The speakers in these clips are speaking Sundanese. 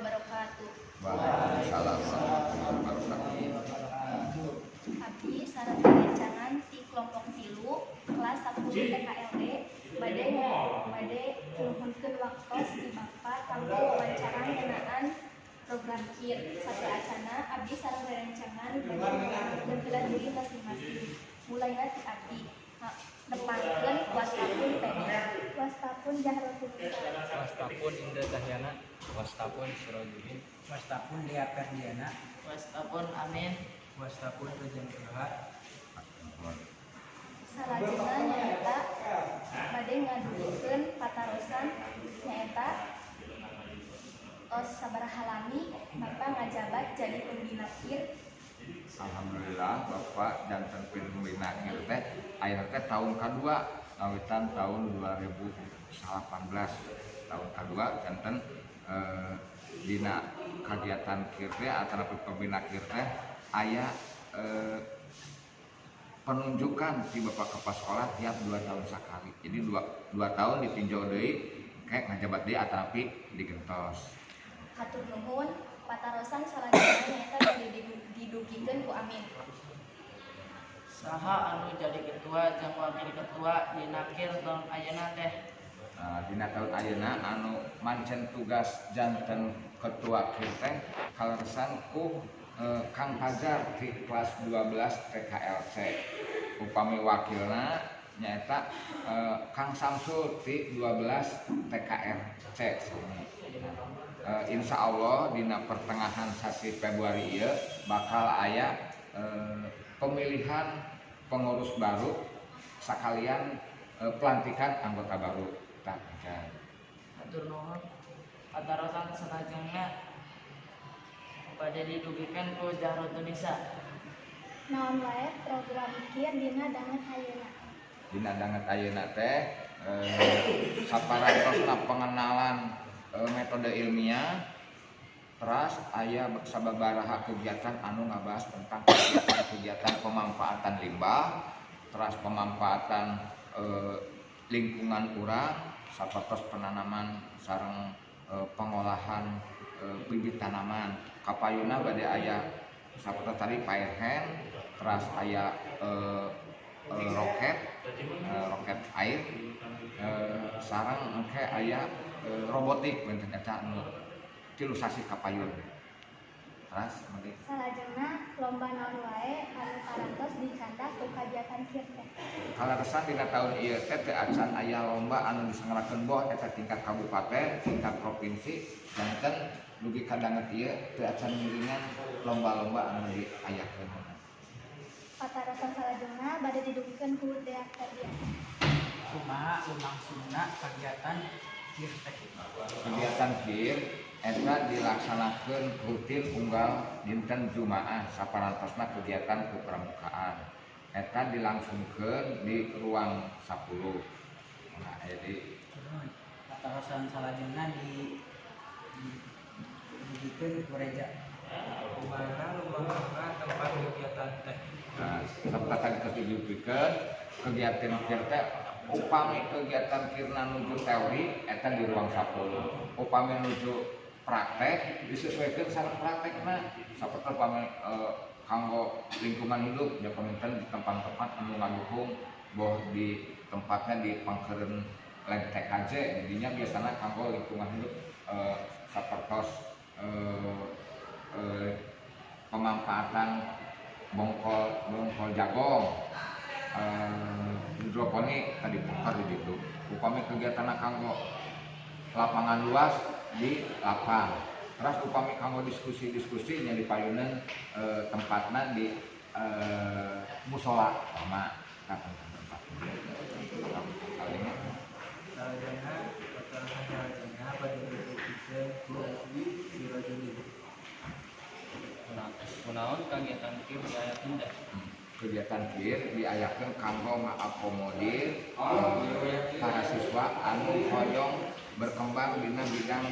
Wabarakatuh. Waalaikumsalam warahmatullahi wabarakatuh. Abdi sareng rerencangan ti kelompok 3 kelas 10 TKLD bade bade nyuhunkeun waktos di Bapak kanggo wawancara ngeunaan program KIR. Sateuacanna, abdi sareng rerencangan bade ngaturkeun heula diri masing-masing. Mulaina ti abdi. Nepangkeun, wastapun Peni. Wastapun Jahrotun. Wastapun Indra Cahyana. Wastapun Sirojudin. Wastapun Dea Ferdiana. Wastapun Amin. Wastapun Rejan Nugraha. Salajengna nyaeta bade ngadugikeun patarosan, nyaeta tos sabaraha lami Bapak ngajabat jadi pembina KIR? Alhamdulillah, Bapak janten pembina KIR teh ayeuna teh tahun kedua, ngawitan tahun 2018, tahun kedua janten dina kegiatan KIR teh atau pembina KIR teh aya penunjukan si Bapak kepala sekolah tiap 2 tahun sekali. Jadi 2 tahun ditinjau deui, kayak ngajabat deui atanapi digentos. Hatur nuhun. Patarosan salajengna nyaeta bade didugikeun ku Amin. Saha anu jadi ketua jeung wakil ketua dina KIR tahun ayeuna teh? Nah, dina tahun ayeuna anu mancen tugas janten ketua KIR teh kaleresan ku Kang Fajar di kelas 12 TKLC. Upami wakilna nyaeta Kang Samsul di 12 TKRC sami. Insya Allah dina pertengahan sasi Februari ieu bakal aya pemilihan pengurus baru sekalian pelantikan anggota baru. Tah, encan. Hatur nuhun. Patarosan salajengna bade didugikeun ku Jahrotunisa. Naon wae program KIR dina danget ayeuna? Dina danget ayeuna teh saparantosna pengenalan metode ilmiah, teras aya sababaraha kegiatan anu ngabahas tentang kegiatan-kegiatan pemanfaatan limbah, teras pemanfaatan lingkungan urang sapertos penanaman sareng pengolahan bibit tanaman. Kapayuna bade aya sapertos tadi fire hand, teras aya roket roket air, sareng engke aya robotik. Benten eta anu 3 sasih kapayun. Teras mangke. Salajengna, lomba naon wae anu parantos dicandak ku kagiatan KIR teh? Kaleresan dina tahun ieu teh teu acan aya lomba anu diselenggarakeun, boh eta tingkat kabupaten, tingkat provinsi. Janten dugi ka danget ieu teu acan ngiringan lomba-lomba anu diayakeun. Patarosan salajengna bade didugikeun ku Dea Ferdiana. Kumaha lumangsungna kagiatan KIR teh? Kegiatan KIR eta dilaksanakeun rutin unggal dinten Jumaah saparantosna kegiatan kepramukaan. Eta dilangsungkeun di ruang 10. Nah, jadi Patarosan salajengna didugikeun ku Reja. Kumaha lumangsungna tempat kegiatan teh? Nah, serta tadi terus didugikeun kegiatan KIR teh, upami kegiatan KIRna nuju teori eta di ruang 10, upami nuju praktek disesuaikan sareng praktekna, sapertos upami kanggo lingkungan hidup ya panginten di tempat-tempat anu ngadukung, boh di tempatnya di pangkeureun lab TKJ. Jadinya biasanya kanggo lingkungan hidup sapertos pemanfaatan bongkol bongkol jagong, hidroponik tadi pengker di ditu. Upami kegiatan kanggo lapangan luas di lapang, terus upami kanggo diskusi-diskusi nya di payunan tempatna di musola sama tempat kalinya. Salajengna, patarosan salajengna bade didugikeun ku Sirojudin. Kunaon kagiatan KIR diayakeun teh? Kegiatan KIR diayakeun kanggo ngakomodir para siswa anu hoyong berkembang dina bidang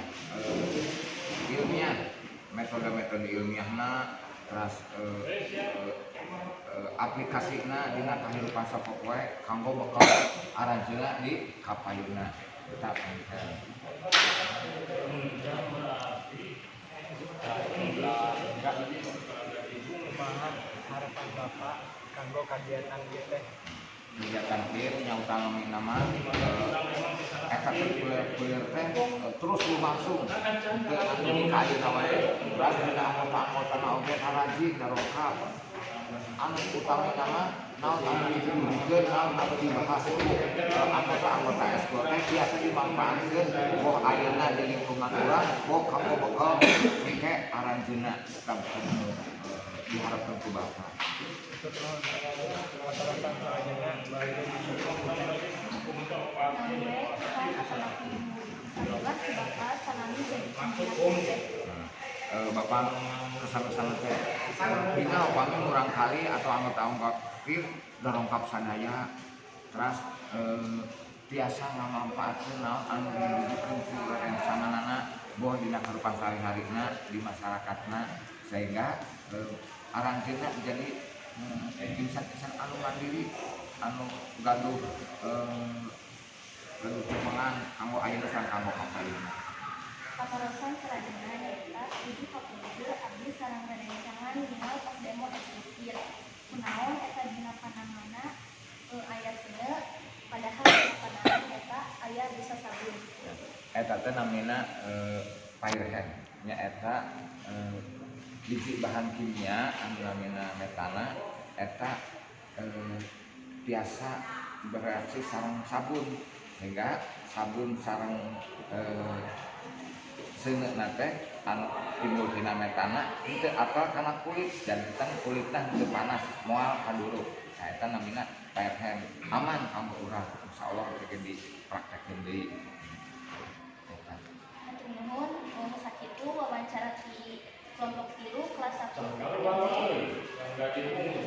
ilmiah, metode-metode ilmiahna, teras aplikasina dina kahirupan sapopoe kanggo bekal aranjeunna di kapayunna. Eta panginten. kanggo kagiatan ieu teh? Kegiatan KIR nya utama nama eta kuleur teh terus lumangsung teu anu ka ayeuna wae, terus dina anggota-anggotana oge rajin darongkap. Anu utama nama naon anu didugikeun, naon anu dibahas ku anggota-anggota eskul teh biasa dimanfaatkeun, boh ayeuna di lingkungan urang, boh kanggo bekal engke aranjeunna, eta diharapkeun ku Bapak. Hatur nuhun. Patarosan salajengna bade dijieun ku Naon we kesan atanapi kabelah ku Bapak salami jadi pembina KIR teh? Bapak kesan-kesan teh dina upami murangkali atau anggota-anggota KIR darongkap sadaya, terus tiasa ngamanfaatkeun naon anu didugikeun ku rerencanganana, boh dina kehidupan sehari-harina di masyarakatna, sehingga aranjeunna jadi insan-insan anu mandiri, anu gaduh gaduh dukungan kanggo ayeuna sareng kanggo kapayunna. Patarosan salajengna nyaeta tujuh kapungkur abdi sareng rerencangan ningal pas demo eskul KIR. Kunaon eta dina pananganna aya seuneu, padahal dina panangan eta aya busa sabun? Eta teh namina firehead, nya eta hiji bahan kimia anu namina metana. Eta tiasa bereaksi sareng sabun, sehingga sabun sareng seuneu teh anu timbul tina metana henteu apal kana kulit, janten kulitna henteu panas, moal kaduruk. Nah, eta namina firehead, aman kanggo urang, insyaallah engke dipraktekeun deui eta. Hatur nuhun, sakitu wawancara ti kelompok 3 kelas 1 TKLD.